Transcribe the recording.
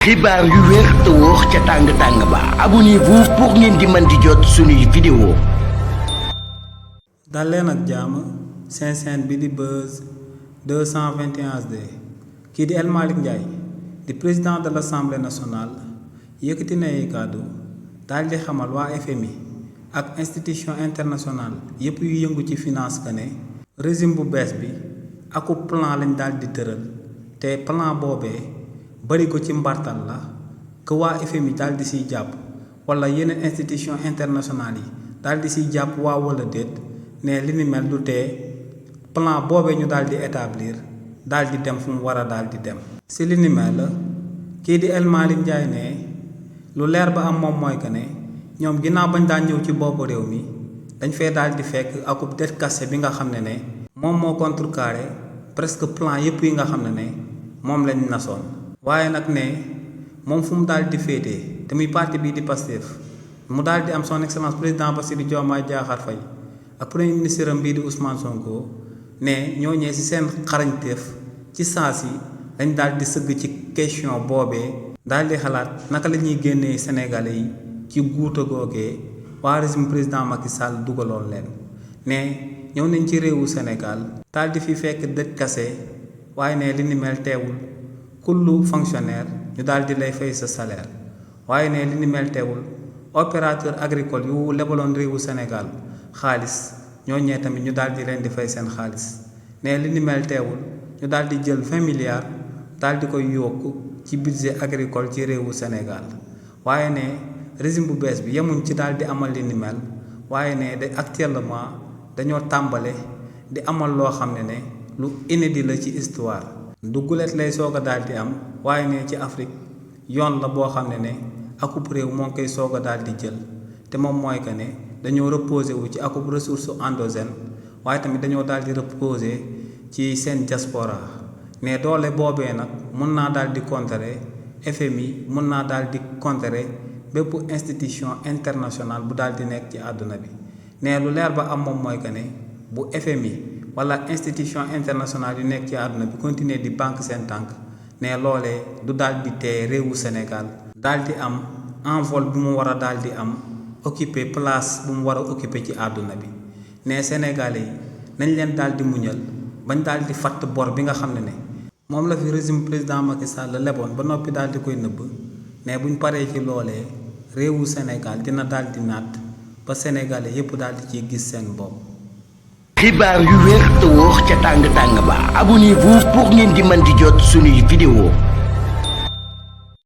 xibaar yu wér te wóor ca tàng-tàng ba abonnez-vous pour ngeen di mën di jot suñuy vidéo. dal leen ak jàmm seen chaîne bi di Buzz 221 HD kii di El Malick Ndiaye di président de l'Assemblée nationale yëkkati na ay kàddu daal di xamal waa FMI ak institution internationale yépp yu yëngu ci finance que ne régime bu bees bi aku plan lañ daal di tëral te plan boobee bari ko ci mbartal la que waa FMI daal di siy jàpp wala yeneen institution internationale yi daal di siy jàpp waa wala déet ne li ni mel du tee plan boobee ñu daal di établir daal di dem fu mu war a daal di dem. si li ni mel kii di El Malick Ndiaye ne lu leer ba am moom mooy que ne ñoom ginnaaw bañ daan ñëw ci boppu réew mi dañ fee daal di fekk akub det kase bi nga xam ne moom moo contrecarré presque plan yépp yi nga xam ne moom lañ nasoon. waaye nag ne moom fu mu daal di féetee te muy parti bii di Pastef mu daal di am son excellence président Bassirou Diomaye Diakhar Faye ak premier ministre am bii di Ousmane Sonko ne ñooñee ci seen xarañteef ci saa si dañ daal di sëgg ci question boobee daal di xalaat naka la ñuy génnee Sénégalais yi ci guuta googee waa régime président Macky Sall dugaloon leen ne ñëw nañ ci réewu Sénégal daal di fi fekk dëj kase waaye ne li ni mel teewul kullu fonctionnaire ñu daal di lay fay sa salaire waaye ne li ni mel teewul opérateur agricole yu lebaloon réewu Sénégal xaalis ñooñee tamit ñu daal di leen di fay seen xaalis ne li ni mel teewul ñu daal di jël 20 milliards daal di koy yokk ci budget agricole ci réewu Sénégal waaye ne régime bu bees bi yemuñ ci daal di amal li ni mel waaye ne da actuellement dañoo tàmbale di amal loo xam ne lu inédit la ci histoire duggulet lay soog a daal di am waaye ne ci Afrique yoon la boo xam ne akub réew moo ngi koy soog a daal di jël te moom mooy que ne dañoo reposer wu ci akub ressource endogène waaye tamit dañoo daal di reposer ci seen diaspora mais doole boobee nag mën naa daal di contrer FMI mën naa daal di contrer bépp institution internationale bu daal di nekk ci àdduna bi ne lu leer ba am moom mooy que ne bu FMI wala institution internationale yu nekk ci àdduna bi continuer di banque seen tànk ne loolee du daal di tee réewu Sénégal daal di am envol bu mu war a daal di am occuper place bu mu war a occuper ci àdduna bi ne Sénégalais yi nañ leen daal di muñal bañ daal di fatt bor bi nga xam ne moom la fi régime président Macky Sall leboon ba noppi daal di koy nëbb ne buñ paree ci loolee réewu Sénégal dina daal di naat ba Sénégalais yépp daal di ciy gis seen bopp. xibaar yu wér te wóor ca tàng-tàng ba abonnez-vous pour ngeen di mën di jot suñuy vidéo.